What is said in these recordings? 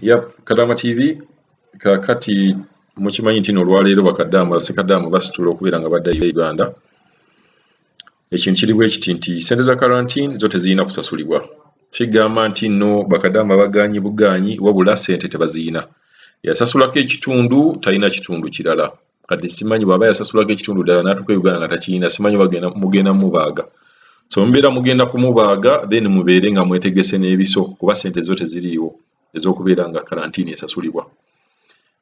Yep, Kadama TV. Kakati mukimanyi nti nolwaleero bakadaama, basekadaama basitula okubeera nga baddayo Uganda. Ekintu kiri bwe kiti nti sente za quarantine zo tezirina kusasulibwa. Sigamba nti nno bakadaama bagaanyi bugaanyi, wabula sente tebaziyina. Yasasulako ekitundu, talina kitundu kirala. Kati simanyi bw'aba yasasulako ekitundu ddala n'atuuka e Uganda nga takirina, simanyi bagenda mugenda mubaaga. So mubeera mugenda kumubaaga, then mubeere nga mwetegese n'ebiso, kuba sente zo teziriiwo ez'okubeera nga quarantine esasulibwa.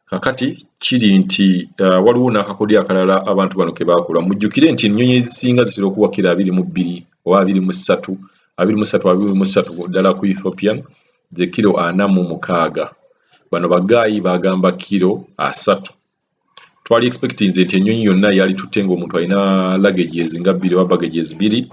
Kakati kiri nti waliwo n'akakodyo akalala abantu bano ke baakola. Mujjukire nti ennyonyi ezisinga zitera okuwa kiro 22 oba 23, 23, 23 ddala ku Ethiopian ze kiro 46. Bano ba guy bagamba kiro 30. Twali expectinze nti ennyonyi yonna yali tutte ng'omuntu alina luggages nga bbiri oba baggages bbiri,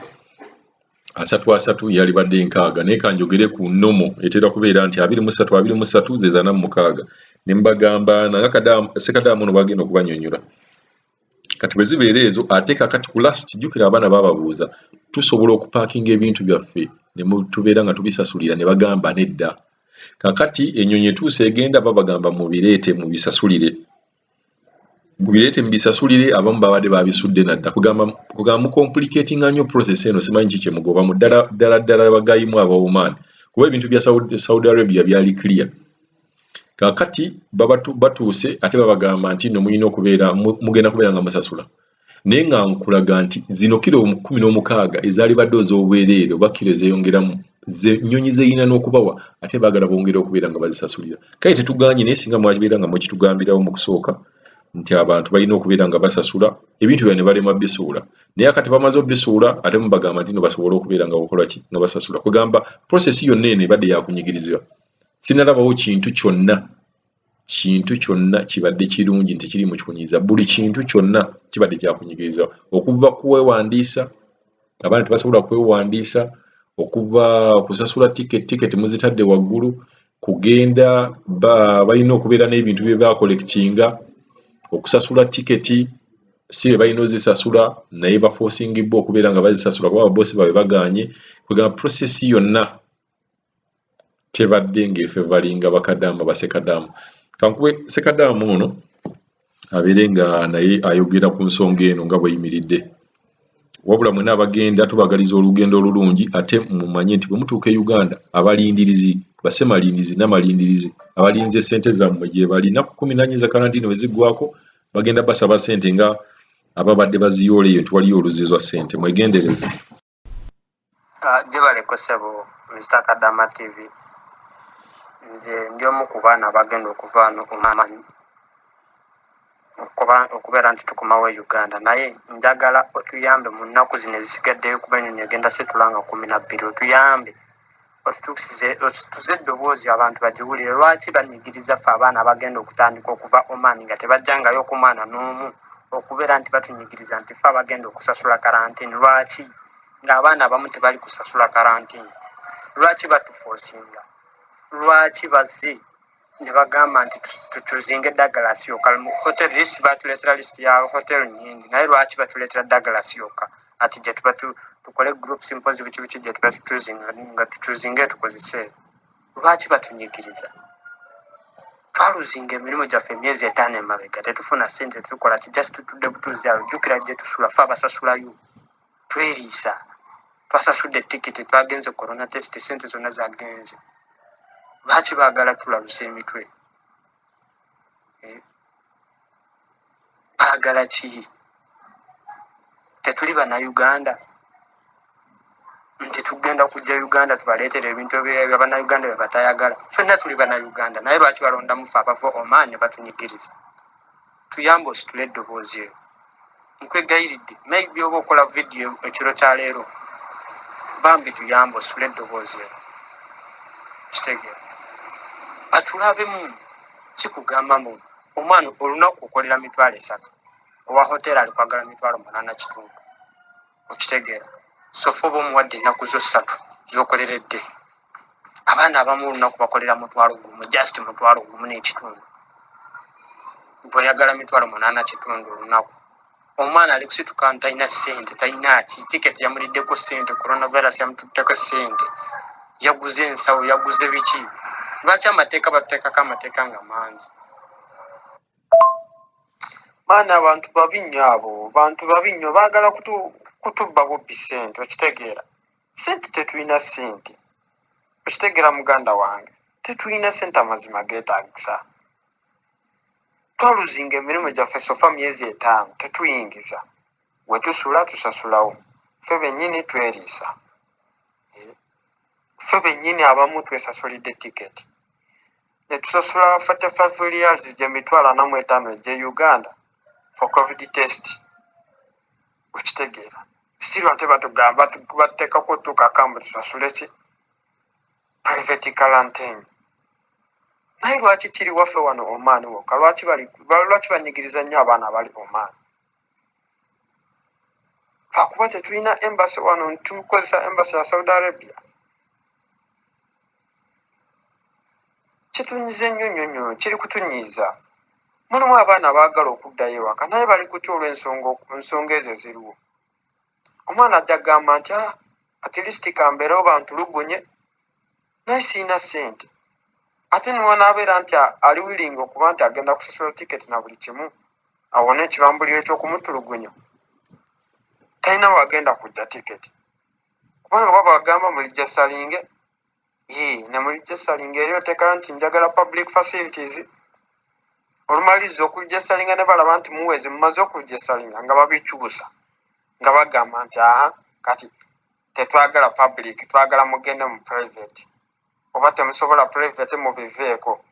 30 30 yalibadde 60. Naye kanjogere ku normal, etera kubeera nti 23, 23 ze 46. Ne mbagamba nanga sekadaamu ono bagenda okubannyonnyola. Kati bwe zibeera ezo, ate kakati ku last, jjukira abaana baababuuza, tusobola okupaakinga ebintu byaffe ne tubeera nga tubisasulira? Ne bagamba nedda. Kakati ennyonyi etuuse egenda, babagamba mubireete mubisasulire, mubireete mubisasulire. Abamu babadde babisudde nadda. Kugamba mucomplicatinga nnyo process eno. Simanyi ki kyemugoba mu ddala ddala ddala ba guy mu aba Oman, kuba ebintu bya Saudi Arabia byali clear. Kakati batuuse ate babagamba nti nno mulina okubeera mugenda kubeera nga musasula. Naye nga nkulaga nti zino kiro 16 ezaali badde ez'obwereere oba kiro ezeeyongeramu ze nnyonyi zeyina n'okubawa, ate baagala bongere okubeera nga bazisasulira. Kale tetuganye, naye singa mwabeera nga mukitugambirawo mu kusooka nti abantu balina okubeera nga basasula ebintu byabwe ne balema bisuula. Naye akati bamaze obisuula, ate mubagamba nti no basobole okubeera nga bakola ki, nga basasula. Kugamba process yonna eno ebadde yakunyigirizibwa. Sinalabawo kintu kyonna, kintu kyonna kibadde kirungi nti kiri mu kikunyiriza. Buli kintu kyonna kibadde kyakunyigiriza, okuva kuwewandiisa, abaana tebasobola kwewandiisa, okuva kusasula ticket, ticket muzitadde waggulu, kugenda balina okubeera n'ebintu bye bacollectinga. Okusasula tiketi si be balina ozisasula, naye baforcingibwa okubeera nga bazisasula kuba babosi baabwe bagaanye. Kwegamba process yonna tebadde ng'efavouringa bakadaama, basekadaama. Kankube sekadaama ono abeere nga naye ayogera ku nsonga eno nga bweyimiridde. Wabula mwena abagenda, tubagaliza olugendo olulungi, ate mumanye nti bwe mutuuka e Uganda, abalindirizi, basemalindizi namalindirizi abalinze sente zammwe gye bali. Nnaku 14 za quarantine we ziggwako, bagenda basaba sente nga ababadde baziyoola eyo nti waliyo oluzzi lwa ssente. Mwegendereze. Gyebaleko ssebo Mr Kadama TV. Nze ndi omu ku baana abagenda okuva wano Oman okubeera nti tukomawo e Uganda, naye njagala otuyambe mu nnaku zino ezisigaddeyo, kuba ennyonyi egenda situla nga 12. Otuyambe otutuusize, osituze eddoboozi abantu bagiwulire. Lwaki banyigiriza ffe abaana abagenda okutandika okuva Oman nga tebajjangayo ku mwana n'omu, okubeera nti batunyigiriza nti ffe abagenda okusasula quarantine? Lwaki ng'abaana abamu tebali kusasula quarantine? Lwaki batuforcinga? Lwaki bazze ne bagamba nti tuzinge Douglas yokka mu hotel list? Batuleetera list ya hotel nyingi, naye lwaki batuleetera Douglas yokka ati gye tuba tukole groups mpozi biki biki gye tuba tutuzinga nga tutuzinge tukozese? Lwaki batunyigiriza? Twalosinga emirimu gyaffe emyezi 5 emabega, tetufuna ssente, tetukola ki, just tutudde butuuzi awo. Jjukira gye tusula ffe abasasulayo, tweriisa, twasasudde tikiti, twagenze corona test, sente zonna zagenze. Lwaki baagala tulalusa emitwe? Eh? Baagala ki? Tetuli Bannayuganda nti tugenda kujja Uganda tubaleetere ebintu byabannayuganda bye batayagala? Ffenna tuli Bannayuganda, naye lwaki balondamu ffe abava Oman ne batunyigiriza? Tuyambe ositule eddoboozi eryo, nkwegayiridde. Maybe oba okola vidiyo ekiro kya leero, bambi tuyambe ositule eddoboozi eryo. Kitegeera batulabemu. Kikugamba mbu omwana olunaku okolera 300,000, owa hoteri ali kwagala 8,500. Okitegeera? Sofa oba omuwadde ennaku zo 3 zokoleredde. Abaana abamu olunaku bakolera 10,000, just 1,500. Bweyagala 8,500 olunaku, omwana ali kusituka nti talina ssente, talina ki, tiketi yamuliddeko ssente, coronavirus yamututteko ssente, yaguze ensawo, yaguze biki. Lwaki amateeka batuteekako amateeka nga mangi? Maani, abantu babi nnyo abo, bantu babi nnyo, baagala kutubba bubbi ssente, okitegeera? Ssente tetulina ssente, okitegeera muganda wange? Tetulina ssente, amazima geetaagisa. Twaluzinga emirimu gyaffe so far myezi 5, tetuyingiza. We tusula tusasulawo, ffe bennyini tweriisa, ffe bennyini abamu twesasulidde tiketi ne tusasula 45 riyals, gye 45,000 egye Uganda, for COVID test, okitegeera? Still ate batugamba, bateekako tukaka mbu tusasule ki? Private quarantine. Naye lwaki kiri waffe wano Oman wokka? Lwaki banyigiriza nnyo abaana abali Oman? Lwakuba tetulina embassy wano, tukozesa embassy ya Saudi Arabia. Kitunyize nnyo nnyo nnyo, kiri kutunyiiza. Mulimu abaana abaagala okuddayo ewaka, naye bali kutya olw'ensonga ensonga ezo eziriwo. Omwana ajja kugamba nti, "Ah, at least kambeerewo bantulugunye, naye sirina ssente." Ate niwanaabeera nti ali willing okuba nti agenda kusasula tiketi na buli kimu awone ekibambuliro ekyokumutulugunya, talina wagenda kujja tiketi, kubanga babagamba mulijja salinge ne mulijja salinga eri oteekayo nti njagala public facilities. Olumaliriza okujja salinga ne balaba nti muweze, mumaze okujja salinga, nga babikyusa, nga bagamba nti, "Aha, kati tetwagala public, twagala mugende mu private, oba temusobola private mubiveeko,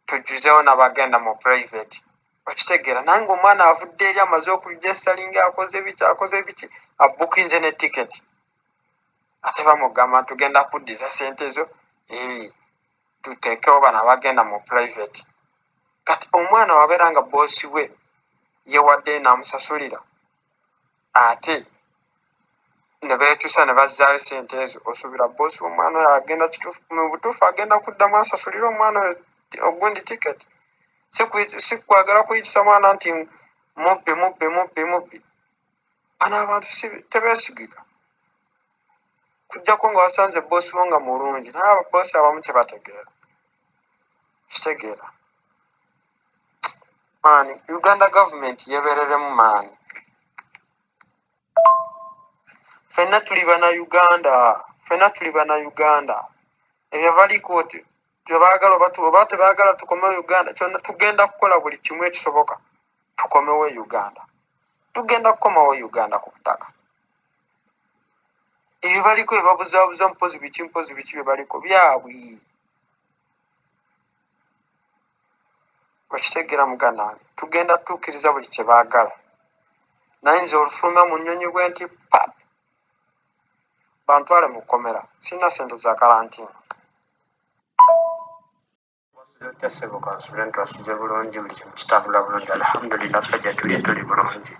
tujjuzeewo nabagenda mu private." Okitegeera? Naye nga omwana avudde eri, amaze okujja salinga, akoze biki, akoze biki, abukinze ne tiketi, ate bamugamba tugenda kuddiza sente zo, tuteekewo bano abagenda mu private. Kati omwana wabeera nga boosi we yewadde n'amusasulira, ate ne beekyusa ne bazzaayo sente ezo, osuubira boosi w'omwana oyo agenda kituufu, mu butuufu agenda kuddamu asasulire omwana oyo ogundi tiketi? Si kwagala kuyitisa mwana nti mubbi, mubbi, mubbi, mubbi. Bano abantu tebeesigika, kujjako nga wasanze boosi wo nga mulungi, naye ababoosi abamu tebategeera. Kitegeera maani, Uganda government yebereremu maani. Ffenna tuli bana Uganda, ffenna tuli bana Uganda. Ebyo baliko tebaagala oba tebaagala tukomewo Uganda, kyonna tugenda kukola buli kimu ekisoboka tukomewo e Uganda. Tugenda kukomawo Uganda ku butaka. Ebyo baliko ebabuzaabuza, mpozi biki, mpozi biki bye baliko byabwe. Okitegeera muganda wange? Tugenda tutuukiriza buli kye baagala, naye nze olufulumya mu nnyonyi bwe nti pap, bantwale mu kkomera, sirina ssente za kalantiini. Wasuze otya ssebo? Kansubire nti wasuze bulungi, buli kimu kitambula bulungi, alhamdulillah. Ffe gye tuli tuli bulungi.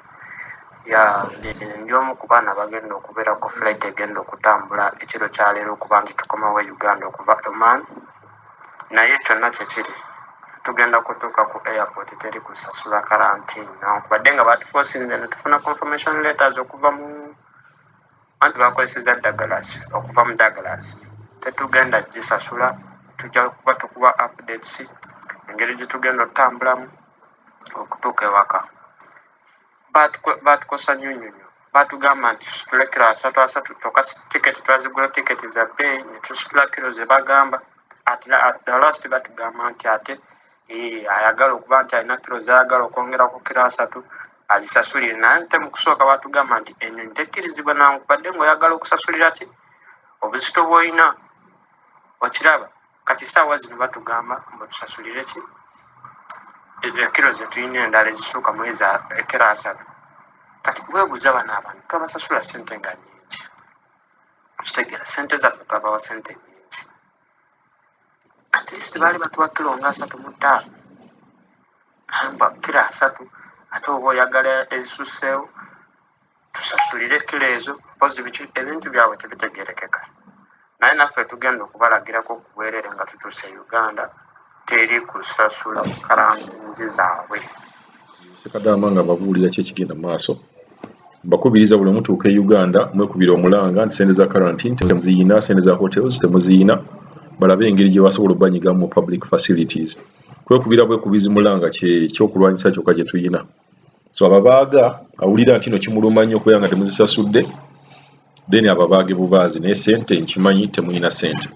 Ya, ndi omu ku baana bagenda okubeera ku flight egenda okutambula ekiro kyaleero okuba nti tukomawo e Uganda okuva Oman. Naye kyonna kyekiri, tugenda kutuuka ku airport, teri kusasula karantini, newankubadde nga batufosinze ne tufuna confirmation letters okuva mu anti bakozeseza Douglas, okuva mu Douglas. Tetugenda gisasula. Tujja kuba tukuba updates engeri gye tugenda otutambulamu okutuuka ewaka. Batukosa nnyo nnyo nnyo. Batugamba nti tusitule kiro asatu asatu, kyokka tiketi twazigula tiketi za bbeeyi, ne tusitula kiro ze bagamba. At the last batugamba nti ate ayagala okuba nti alina kiro zayagala okwongera ku kiro 30 azisasulire. Naye ate mu kusooka batugamba nti ennyonyi tekkirizibwa nankubadde ng'oyagala okusasulira ki obuzito bw'olina. Okiraba? Kati saawa zino batugamba mbu tusasulire ki ekiro ze tulina endala ezisuuka mu ezo ekiro 30. Kati weebuuza, bano abantu twabasasula ssente nga nnyingi, okitegeera? Ssente zaffe twabawa ssente nnyingi. At least baali batuwa kiro nga 35, amba kiro 30, ate oba oyagala ezisusseewo tusasulire kiro ezo, mpozi biki. Ebintu byabwe tebitegerekeka, naye naffe tugenda okubalagirako ku bwerere nga tutuuse e Uganda. Teri kusasula karantinzi zaabwe. Sekadaama nga babuulira ki ekigenda mu maaso. Mbakubiriza buli omutuuka e Uganda mwekubira omulanga nti sente za quarantine temuziyina, sente za hotels temuziyina. Balabe engeri gye basobola obanyigamu mu public facilities. Kwekubira bwekubizi mulanga kyekyokulwanyisa kyokka kye tuyina. So ababaaga awulira nti no kimuluma nnyo okubeera nga temuzisasudde, then ababaage bubaazi, naye sente nkimanyi temulina sente.